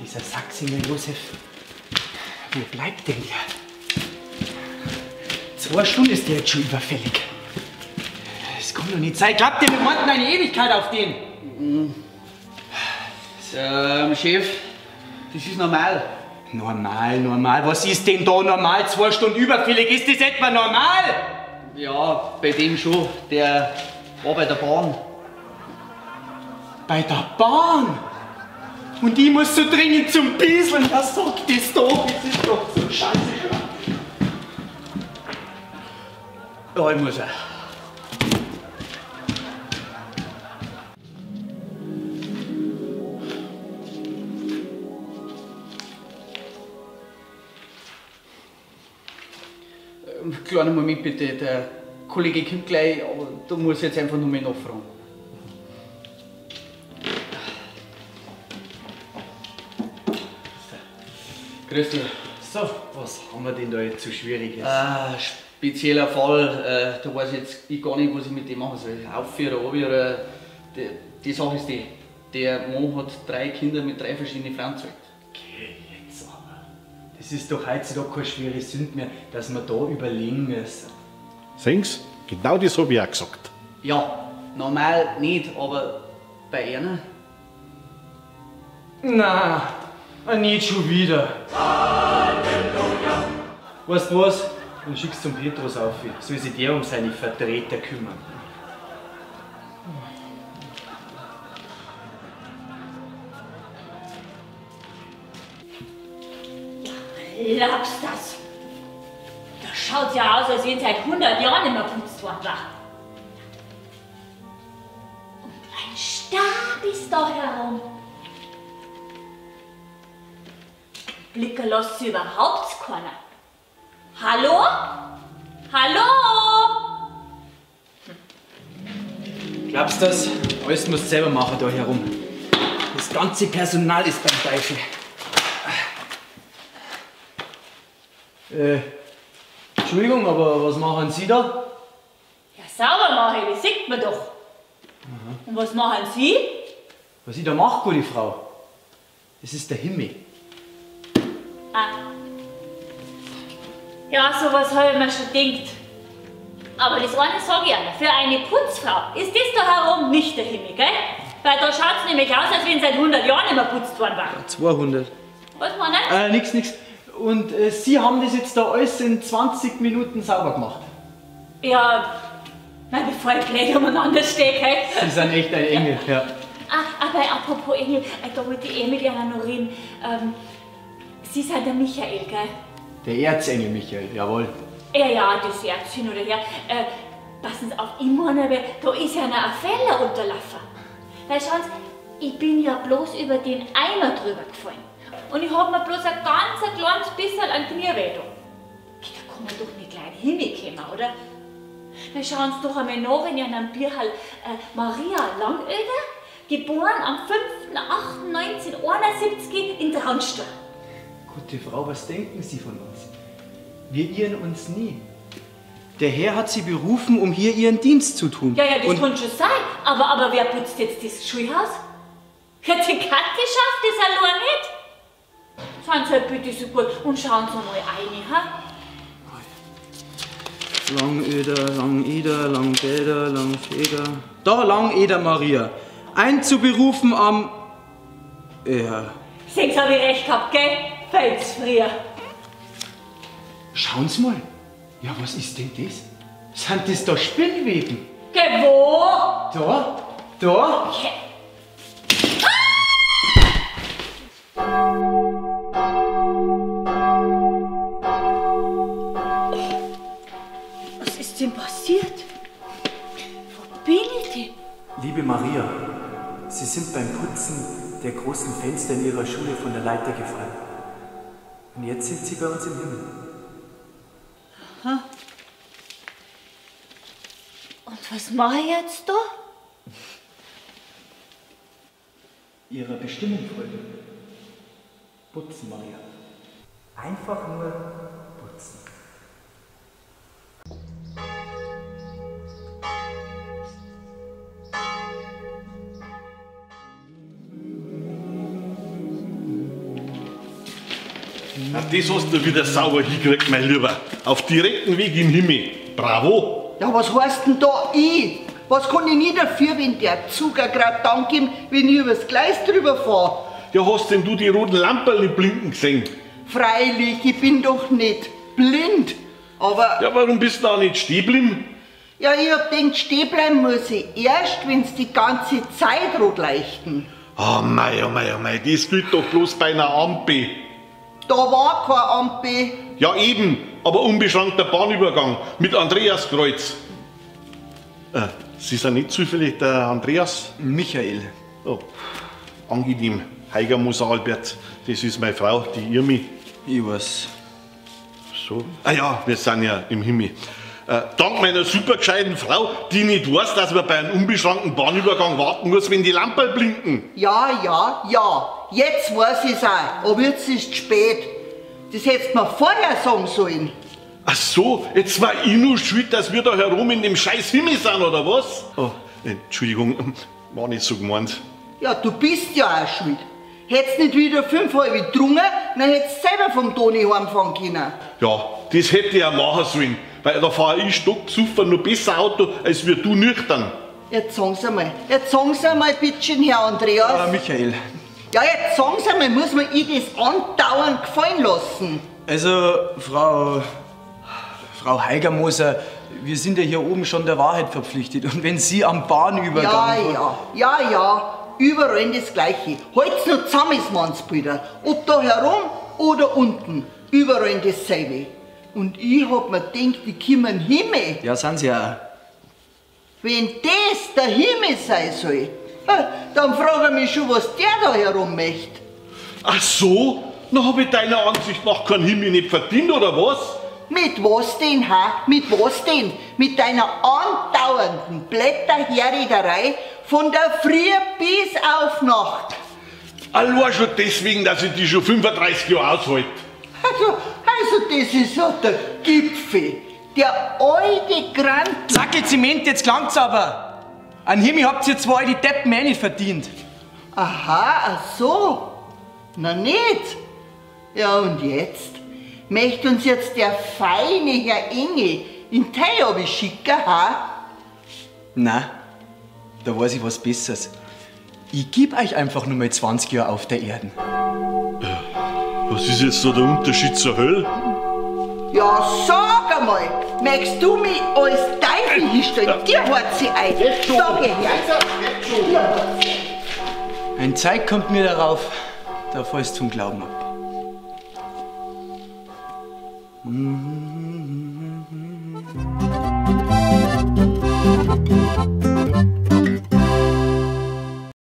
Dieser Sachsinger Josef, wo bleibt denn der? 2 Stunden ist der jetzt schon überfällig. Es kommt doch nicht Zeit. Glaubt ihr, wir warten eine Ewigkeit auf den? Chef, das ist normal. Normal, normal. Was ist denn da normal? 2 Stunden überfällig. Ist das etwa normal? Ja, bei dem schon. Der war bei der Bahn. Bei der Bahn? Und ich muss so dringend zum Bieseln. Was sagt das doch? Das ist doch so scheiße. Ja, ich muss auch. Kleinen Moment bitte, der Kollege kommt gleich, aber da muss ich jetzt einfach nur mal nachfragen. Grüß dich. So, was haben wir denn da jetzt so Schwieriges? Ah, spezieller Fall, da weiß ich jetzt ich gar nicht, was ich mit dem machen soll. Aufführer, Abführer, die Sache ist die, der Mann hat 3 Kinder mit 3 verschiedenen Frauen gezeugt. Okay, jetzt aber. Das ist doch heutzutage keine schwere Sünde mehr, dass wir da überlegen müssen. Sehen Sie, genau das hab ich auch gesagt. Ja, normal nicht, aber bei einer? Na, nicht schon wieder. Halleluja. Weißt du was? Dann schickst du zum Petrus auf, soll sich der um seine Vertreter kümmern. Ja, glaubst das? Das schaut ja aus, als wenn seit 100 Jahren nicht mehr geputzt worden war. Und ein Stab ist da herum. Blicker lässt sie überhaupt keiner. Hallo? Hallo? Glaubst du das? Alles musst du selber machen da herum. Das ganze Personal ist beim Teufel. Entschuldigung, aber was machen Sie da? Ja, sauber mache ich, das sieht man doch. Mhm. Und was machen Sie? Was ich da mache, gute Frau? Das ist der Himmel. Ah. Ja, sowas habe ich mir schon gedacht. Aber das eine sage ich auch noch, für eine Putzfrau ist das da herum nicht der Himmel, gell? Weil da schaut es nämlich aus, als wenn seit 100 Jahren nicht mehr geputzt worden war. Ja, 200. Was meinen Sie? Nix, nix. Und Sie haben das jetzt da alles in 20 Minuten sauber gemacht? Ja, nein, bevor ich gleich umeinander stehe, gell? Sie sind echt ein Engel, ja. Ah, aber apropos Engel, da wollte ich eh mit Ihnen noch reden. Sie sind der Michael, gell? Der Erzengel Michael, jawohl. Ja, ja, das Erz hin oder her. Passen Sie auf, ich meine, da ist ja noch ein Fehler unterlaufen. Weil schauen Sie, ich bin ja bloß über den Eimer drüber gefallen. Und ich hab mir bloß ein ganz ein kleines bisschen an Knie weh da. Da kann man doch nicht gleich hinkommen, oder? Dann schauen Sie doch einmal nach in Ihrem Bierhall. Maria Langöder, geboren am 5.8.1971 in Traunstein. Gute Frau, was denken Sie von uns? Wir irren uns nie. Der Herr hat Sie berufen, um hier Ihren Dienst zu tun. Ja, ja, das kann schon sein. Aber wer putzt jetzt das Schulhaus? Ja, die Kathi schafft das allein nicht. Seien Sie halt bitte so gut und schauen Sie mal rein, ha? Langöder, Langeder, Langdäder, Langfeder. Da, Langeder Maria. Einzuberufen am... Ja. Sehen Sie, hab ich recht gehabt, gell? Fällt's früher. Schauen Sie mal. Ja, was ist denn das? Sind das da Spinnweben? Geh, wo? Da, da. Okay. Was ist denn passiert? Wo bin ich denn? Liebe Maria, Sie sind beim Putzen der großen Fenster in Ihrer Schule von der Leiter gefallen. Und jetzt sind Sie bei uns im Himmel. Aha. Und was mache ich jetzt da? Ihrer Bestimmung folgen. Putzen, Maria. Einfach nur putzen. Na, das hast du wieder sauber hingekriegt, mein Lieber. Auf direkten Weg in den Himmel. Bravo! Ja, was heißt denn da ich? Was kann ich nie dafür, wenn der Zug grad dann kommt, wenn ich übers Gleis drüber fahr? Ja, hast denn du die roten Lamperl blinken gesehen? Freilich, ich bin doch nicht blind, aber... Ja, warum bist du da nicht stehen geblieben? Ja, ich hab gedacht, stehen bleiben muss ich erst, wenn's die ganze Zeit rot leuchten. Oh mei, oh mei, oh mei, das gilt doch bloß bei einer Ampel. Da war keine Ampel. Ja eben, aber unbeschränkter Bahnübergang mit Andreaskreuz. Sie sind nicht zufällig der Andreas? Michael. Oh, angenehm. Heigermoser Albert, das ist meine Frau, die Irmi. Ich weiß. So. Ah ja, wir sind ja im Himmel. Dank meiner super gescheiten Frau, die nicht weiß, dass man bei einem unbeschränkten Bahnübergang warten muss, wenn die Lampen blinken. Ja, ja, ja. Jetzt weiß ich's auch, aber jetzt ist es spät. Das hättest du mir vorher sagen sollen. Ach so, jetzt war ich nur schuld, dass wir da herum in dem scheiß Himmel sind, oder was? Oh, Entschuldigung, war nicht so gemeint. Ja, du bist ja auch schuld. Hättest nicht wieder 5,5 getrunken, dann hättest du selber vom Toni heimfahren können. Ja, das hätte ich auch machen sollen, weil da fahre ich stockbesoffen noch besser Auto, als wir du nüchtern. Jetzt sagen Sie mal, bitteschön, Herr Andreas. Ah, Michael. Ja, jetzt sagen Sie mal, muss man ihr das andauernd gefallen lassen? Also, Frau Heigermoser, wir sind ja hier oben schon der Wahrheit verpflichtet. Und wenn Sie am Bahnübergang... Ja, ja, ja, ja, überall das Gleiche. Halt's nur zusammen, Mannsbilder. Ob da herum oder unten, überall dasselbe. Und ich hab mir gedacht, die kommen Himmel. Ja, sind sie ja auch. Wenn das der Himmel sein soll, dann frage ich mich schon, was der da herum möchte. Ach so? Na, hab ich deiner Ansicht nach keinen Himmel nicht verdient, oder was? Mit was denn, ha? Mit was denn? Mit deiner andauernden Blätterherrederei von der Früh bis auf Nacht. Allein schon deswegen, dass ich die schon 35 Jahre aushalte. Also das ist ja der Gipfel. Der alte Grant. Zackel Zement, jetzt klang's aber. An Himmel habt ihr zwei die Deppen eh nicht verdient. Aha, ach so. Na nicht. Ja und jetzt? Möchte uns jetzt der feine Herr Engel in Teil schicken, ha? Na, da weiß ich was Besseres. Ich geb euch einfach nur mal 20 Jahre auf der Erde. Was ist jetzt da der Unterschied zur Hölle? Ja, sag einmal, möchtest du mich als Teufel hinstellen? Dir hört sie ein. Da geh her. Ein Zeig kommt mir darauf, da fällst zum Glauben ab.